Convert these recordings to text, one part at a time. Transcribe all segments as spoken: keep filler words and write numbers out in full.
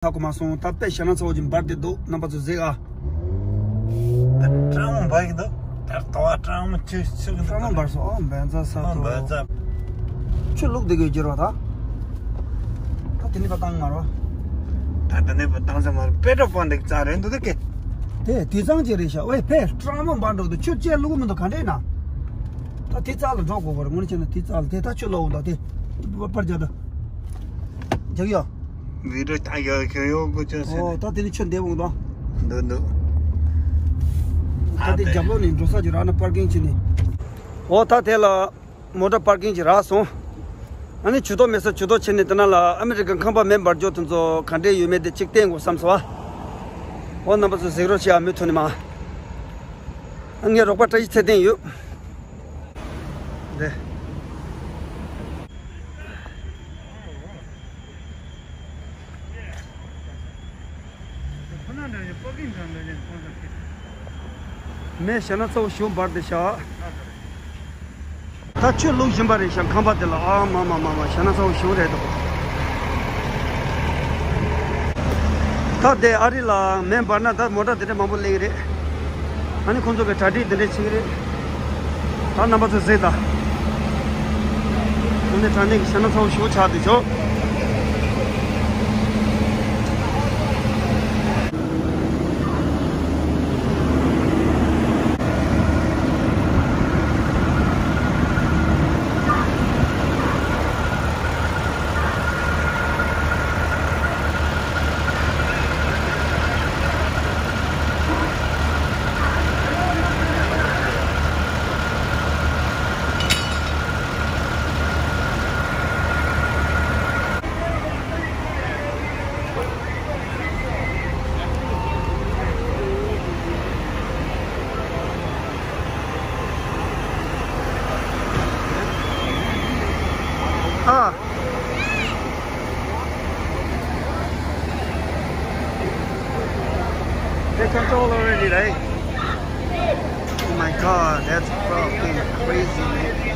ཧ་གོ་མ་སོང་། ད་དཔེ་ཞྭ་ནག་ཚ་བོ་ཅིག་འབར་ཏེ་འདུག་རྣམ་པ་ཚོ་གཟིགས་ཨ། སྤྲང་མོ་འབར་གྱི་འདུག་ད་ལྟ་བ་སྤྲང་མོ་ཆུ་ཆུ་གི་འདུག་སྤྲང་མོ་འབར་སོང་ཨ། འབར་ཚ་ས་ཨ་ཐོ། འབར་ཚ། ཆུ་བླུགས་བསྡད་དགོས་ཀྱི་རེད་བ་ད། ད་དེ་ནི་པ་བཏང་མ་རེད་བ། ད་དེ་ནི་པ་བཏང་ས་མ་རེད། པེ་ཏྲོ་པམ་འདི་ཙང་རེད་འདུག་ད་ཀེ། དེ་དུད་ཚང་ཅིག་རེད་ཤག་ཝེ་ཕེ་སྤྲང་མོ་འབར་འགྲོ་འདུག་ཆུ་ཅེ་བླུགས་མི་འདུག་ག་འདྲས་ན། ད་དེ་རྩ་ལ་འགྲོ་དགོས་པ་རེད། དངོས་གནས་བྱས་ན་དེ་རྩ་ལ་དེ་ད་ཆུ་བླུགས་འདུག་དེ་པར་རྒྱག་ད། རྒྱག་ཡོད། བི་ཌིའོ་ད་ཡོད་ཁྱོད་ཡོད་དགོས་ཆོག་ཟེར། ཨོ་ད་དེ་ནི་ཆུ་འདེབས་འོང་དང་། འདུག་འདུག་ད་དེ་རྒྱབ་ལོགས་ནས་འགྲོ་ས་ཅིག་རག་ན་པར་ཀིང་བྱས་ནས། ཨོ་ད་དེ་ལ་མོ་ཊ་པར་ཀིང་ཅིག་རག་སོང་། ཨ་ནི་ཇུས་གཏོགས་མེད་ས་ཇུས་གཏོགས་བྱས་ནས་དེ་ན་ལ་ཨ་མི་རི་ཀའི་ཁང་པ་མེ་འབར་རྒྱུ་དེ་ཚོ་ག་འདྲས་ཡོད་མེད་དེ་གཅིག་བསྟན་དགོས་བསམ་སོང་བ། ཨོ་རྣམ་པ་ཚོ་གཟིགས་རོགས་བྱེད་ཨ། མུ་མཐུད་ནས་མ། ཨ་ངའི་རོགས་པ་བཀྲ་ཤིས་ཚེ་བརྟན་ཡོད། འདི། མེ་ཞྭ་ནག་ཚ་བོ་ཞིག་འབར་ཏེ་ཤག་ད་ཆུ་བླུགས་བཞིན་པ་རེད་ཤག་ཁང་པ་དེ་ལ། ཨ་མ་མ་མ་མ། ཞྭ་ནག་ཚ་བོ་ཞིག་རེད་འདུག་ད་དེ་ཨ་རི་ལ་མེ་འབར་ན་ད་མོ་ཊ་དེ་འདྲ་མང་པོ་སླེབས་ཀྱི་རེད། ཨ་ནི་ཁོང་ཚོ་གི་གྲ་སྒྲིག་འདི་འདྲས་བྱེད་ཀྱི་རེད། ད་རྣམ་པ་ཚོ་གཟིགས་དང་། ཨ་ནི་དྲང་གནས་ཀྱི་ཞྭ་ནག་ཚ་བོ་ཞིག་ཆགས་འདུག་ཆོག་ཨ། They control already, right? Oh my God, that's fucking crazy, man.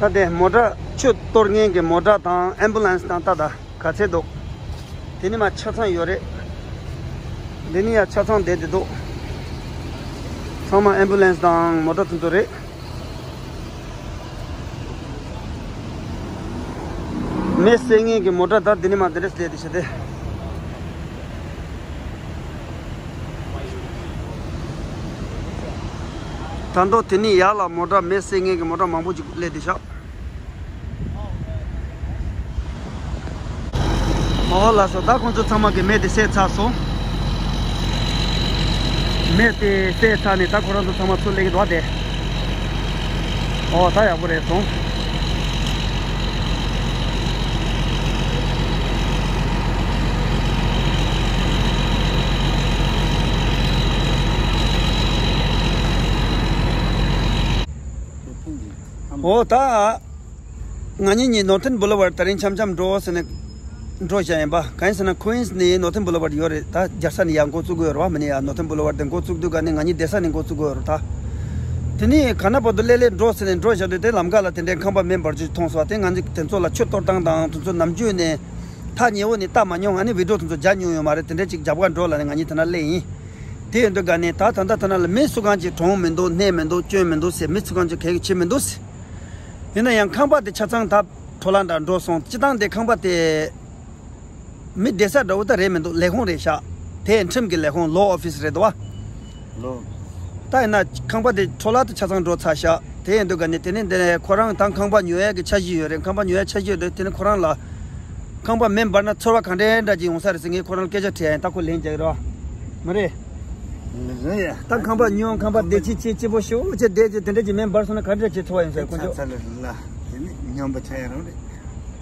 ད་དེ་མོ་ཊ་ཆུ་གཏོར་མཁན་གྱི་མོ་ཊ་དང་ཨེམ་བུ་ལན་སི་དང་ད་ད། ག་ཚད་འདུག་དེ་ནི་མ་ཆ་ཚང་ཡོད་རེད། འདི་ནི་ཡང་ཆ་ཚང་བསྡད་དེ་འདུག་ཚང་མ་ཨེམ་བུ་ལན་སི་དང་མོ་ཊ་དེ་ཚོ་རེད། མེ་བསད་མཁན་གྱི་མོ་ཊ་ད་འདི་ནི་མ་འདི་འདྲ་བསྡད་དེ་བྱས་ཏེ། ད་མདོ་དེ་ནི་ཡར་ལ་མོ་ཊ་མེ་བསད་མཁན་གྱི་མོ་ཊ་མང་པོ་ཅིག་སླེབས་དེ་ཤག་ཨོ་ལགས་སོ། ད་ཁོང་ཚོ་ཚང་མ་གི་མེ་དེ་བསད་ཚར་སོང་། མེ་དེ་བསད་ཚར་ནས་ད་ཁོ་རང་ཚོ་ཚང་མ་ཚུར་སླེབས་ཀྱི་འདུག་བ་དེ། ཨོ་ད་ཡག་པོ་རེད་སོང་། ཨོ་ད། ང་གཉིས་གཉིས་ནོར་ཐོན་བྷུ་ལོ་ཝར་དེ་རིང་འཆམ་འཆམ་འགྲོ་ཟེར་ནས་འགྲོ་བཞག་ཡིན་པ། གང་ཡིན་ཟེར་ན་ཁོ་ཡིན་ནི་ནོར་ཐོན་བྷུ་ལོ་ཝར་ཡོད་རེད། ད་རྒྱལ་ས་ནས་ཡར་འགོ་བཙུགས་དགོས་ཡོད་རེད་བ། མི་ནི་ཡར་ནོར་ཐོན་བྷུ་ལོ་ཝར་དེ་འགོ་བཙུགས་དུས་ག་ནས་ང་གཉིས་བསྡད་ས་ནས་འགོ་བཙུགས་དགོས་ཡོད་རེད་ད། དེ་ནས་ག་ན་བར་དུ་སླེབས་སླེབས་འགྲོ་ཟེར་ནས་འགྲོ་བཞག་དུས་དེ་ལམ་ཁ་ལ་དེ་འདྲའི་ཁང་པ་མེ་འབར་རྒྱུ་མཐོང་སོང་བ། དེ་ང་ཚོ་དེ་ཚོ་ལ་ཆུ་གཏོར་སྟངས་དང་དེ་ཚོ་ནམ་རྒྱུན་ནས་ཐག་ཉེ་བོ་ནས་ལྟ་མ་མྱོང་། ང་ནི་བི་ཌིའོ་དེ་ཚོ་རྒྱག་མྱོང་ཡོད་མ་རེད། དེ་འདྲའི་ཅིག་རྒྱབ་ཁ་འགྲོ་ལབ་ནས་ང་གཉིས་དེ་ན་སླེབས་ཡིན། དེ་ཡིན་དུས་ག་ནས་ད་ད་ལྟ་ཐ་ན་ལ་མི་སུ་གང་ཅིག་གྲོངས་མི་འདུག་གནས་མི་འདུག་སྐྱོན་མི་འདུག་ཟེར། མི་སུ་གང་ཅིག་ག་གི་བྱེད་མི་འདུག་ཟེར། ཡིན་ན་ཡང་ཁང་པ་དེ་ཆ་ཚང་ད་འཕྲོ་བརླག་འདྲ་འགྲོ་སོང་། སྤྱི་བཏང་དེ་ཁང་པ་དེ་མི་བསྡད་ས་འདྲ་བོ་ད་རེད་མི་འདུག་ལས་ཁུངས་རེད་ཤག་དེ་ཁྲིམས་ཀྱི་ལས་ཁུངས་ལོ་ཨོ་ཕི་སི་རེད་འདུག་བ། ལོ། ད་ཡིན་ན་ཁང་པ་དེ་འཕྲོ་བརླག་ཏུ་ཆ་ཚང་འགྲོ་ཚར་ཤག་དེ་ཡིན་དུས་ག་ནས་དེ་ནས་འདི་ནས་ཁོ་རང་ད་ཁང་པ་ཉོ་ཡ་གི་འཆར་གཞི་ཡོད་རེད། ཁང་པ་ཉོ་ཡ་འཆར་གཞི་ཡོད་དུས་དེ་ནས་ཁོ་རང་ལ་ཁང་པ་མེ་འབར་ན་ཚོར་བ་ག་འདྲ་འདྲ་ཅིག་ཡོང་ས་རེད་ཟེར་ངས་ཁོ་རང་ལ་སྐད་ཆ་དྲིས་ཡ་ཡིན། ད་ཁོ་ལན་རྒྱག་གི་རེད་བ། མ་རེད། ད་ཁང་པ་ཉོ། ཁང་པ་བདེ་སྐྱིད་ཅིག་སྐྱིད་པོ་ཞེ་པོ་ཅིག་བསྡད་ཅིག་དེ་འདྲ་ཅིག་མེད་པར་སོང་ན་ག་འདྲ་ཅིག་འཚོ་བ་ཡིན་ཟེར་དཀོན་མཆོག་ཚ་ཚ་ལ་ལ། དེ་ནི་སྙོམས་པ་ཆགས་ཡ་རང་རེད།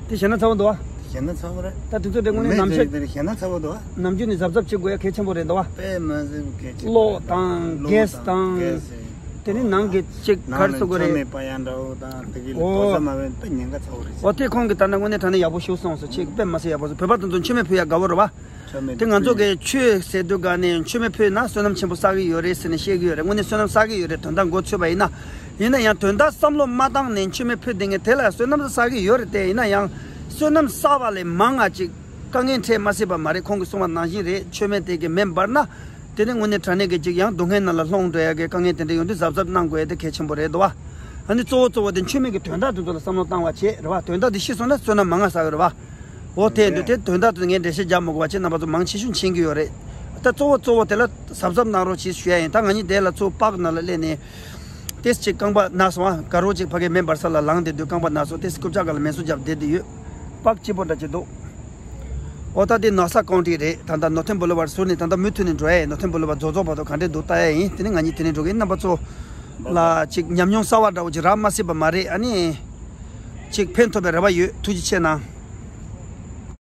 དེ་ཞེ་ན་ཚ་བོ་འདུག་བ། ཞེ་ན་ཚ་བོ་རེད། ད་དེ་ཚོ་དེ་དངོས་གནས་མེད་ནམ་ཞེ་ཞག་ཞེ་ན་ཚ་བོ་འདུག་བ། ནམ་རྒྱུན་ནས་གཟབ་གཟབ་བྱེད་དགོས་ཡ་གལ་ཆེན་པོ་རེད་འདུག་བ། དཔེ་མ་ཟིན་གལ་ཆེན་གློག་དང་གློག་གེ་སི་དང་། གེ་སི། དེ་ནི་ནང་གི་ཅིག་ག་རེ་ཟེར་དགོས་རེད། ནང་ལ་མཆོད་མེ་སྤར་ཡ་འདྲ་བོ་དང་དེ་གི་ལ་ཨོ། དོ་ས་མ་བས་དཔེ་ཉེན་ཁ་ཚ་བོ་རེད། ཨོ་དེ་ཁོང་གི་ད་ནི་དངོས་གནས་དྲང་གནས་ཡག་པོ་ཞུ་སོང་ཟེར་ཅིག་དཔེ་མ་ཟད་ཡག་པོ་ཟེར། བོད་པ་དེ་ཚོ་མཆོད་མེ་ཕུལ་ཡ་དགའ་བོ་རེད་བ། མཆོད་མེ་དེ་ང་ཚོ་ཕུལ་གི་ཆོས་ཟེར་དུས་ག་ནས་མཆོད་མེ་ཕུལ་ན་བསོད་ནམས་ཆེན་པོ་བསགས་ཀྱི་ཡོད་རེད་ཟེར་ནས་བཤད་ཀྱི་ཡོད་རེད། དངོས་གནས་བསོད་ནམས་བསགས་ཀྱི་ཡོད་རེད། དོན་དག་མགོ་ཚོས་པ་ཡིན་ན། ཡིན་ན་ཡང་དོན་དག་བསམ་བློ་མ་བཏང་ནས་མཆོད་མེ་ཕུལ་བསྡད་མཁན་དེ་ལ་བསོད་ནམས་བསགས་ཀྱི་ཡོད་རེད་དེ། ཡིན་ན་ཡང་བསོད་ནམས་བསགས་པ་ལས་མང་ང་ཅིག་དཀའ་ངལ་འཕྲད་མ་སྲིད་པ་མ་རེད། ཁོང་གིས་གསུངས་པ་ནང་བཞིན་རེད། མཆོད་མེ་དེ་གི་མེ་འབར་ན། དེ་ནི་དངོས་གནས་དྲང་གནས་ཀྱི་ཅིག་ཡང་སྡུག་བསྔལ་ནང་ལ་ལྷུང་འགྲོ་ཡ་གི་དཀའ་ངལ་དེ་འདྲ་ཡོང་དུས་གཟབ་གཟབ་གནང་དགོས་ཡ་དེ་གལ་ཆེན་པོ་རེད་འདུག་བ། ཨ་ནི་གཙོ་བོ་གཙོ་བོ་དེ་མཆོད་མེ་གི་དོན་དག་དེ་ཚོ་ལ་བསམ་བློ་བཏང་བ་བྱེད་རེད་བ། དོན་དག་དེ་ཤེས་སོང་ན་བསོད་ནམས་མང་ང་བསགས་ཡོད་རེད་བ། འོ་དེ་འདུག་དེ་དོན་དག་དེ་ངས་འགྲེལ་བཤད་རྒྱག་མི་དགོས་པ་བྱས། རྣམ་པ་ཚོ་མང་ཆེ་ཤོས་མཁྱེན་གྱི་ཡོད་རེད། ད་གཙོ་བོ་གཙོ་བོ་དེ་ལ་གཟབ་གཟབ་གནང་རོགས་བྱེད་ཞུ་ཡ་ཡིན། ད་ང་གཉིས་དེ་ལ་ཚུར་པཱརྐ་ནང་ལ་སླེབས་ནས་ཏེས་ཅིག་རྐང་པ་ན་སོང་ཨ། དགའ་རོགས་ཅིག་ཕ་གིའི་མེ་འབར་ས་ལ་ལངས་བསྡད་དུས་རྐང་པ་ན་སོང་། ཏེས་རྐུབ་ཀྱག་སྒང་ལ་མེ་སྲུ་བརྒྱབ་བསྡད་དེ་ཡོད། པཱརྐ་སྐྱིད་པོ་འདྲ་ཅིག་འདུག་ཨོ་ད་དེ་ནོ་ས་ཀོན་ཊི་རེད། ད་ལྟ་ནོ་ཐེམ་བྷོ་ལི་ཝར་ཟུར་ནས་ད་ལྟ་མུ་མཐུད་ནས་འགྲོ་ཡ་ཡིན། ནོ་ཐེམ་བྷོ་ལི་ཝར་རྫོགས་རྫོགས་བར་དུ་ག་འདྲས་འདུག་ལྟ་ཡ་ཡིན། དེ་ནས་ང་གཉིས་དེ་ནས་འགྲོ་གི་ཡིན། རྣམ་པ་ཚོ་ལ་ཅིག་ཉམས་མྱོང་གསར་བ་འདྲ་བོ་ཅིག་རག་མ་སྲིད་པ་མ་རེད། ཨ་ནི་ཅིག་ཕན་ཐོགས་པའི་རེ་བ་ཡོད། ཐུགས་རྗེ་ཆེ་གནང་།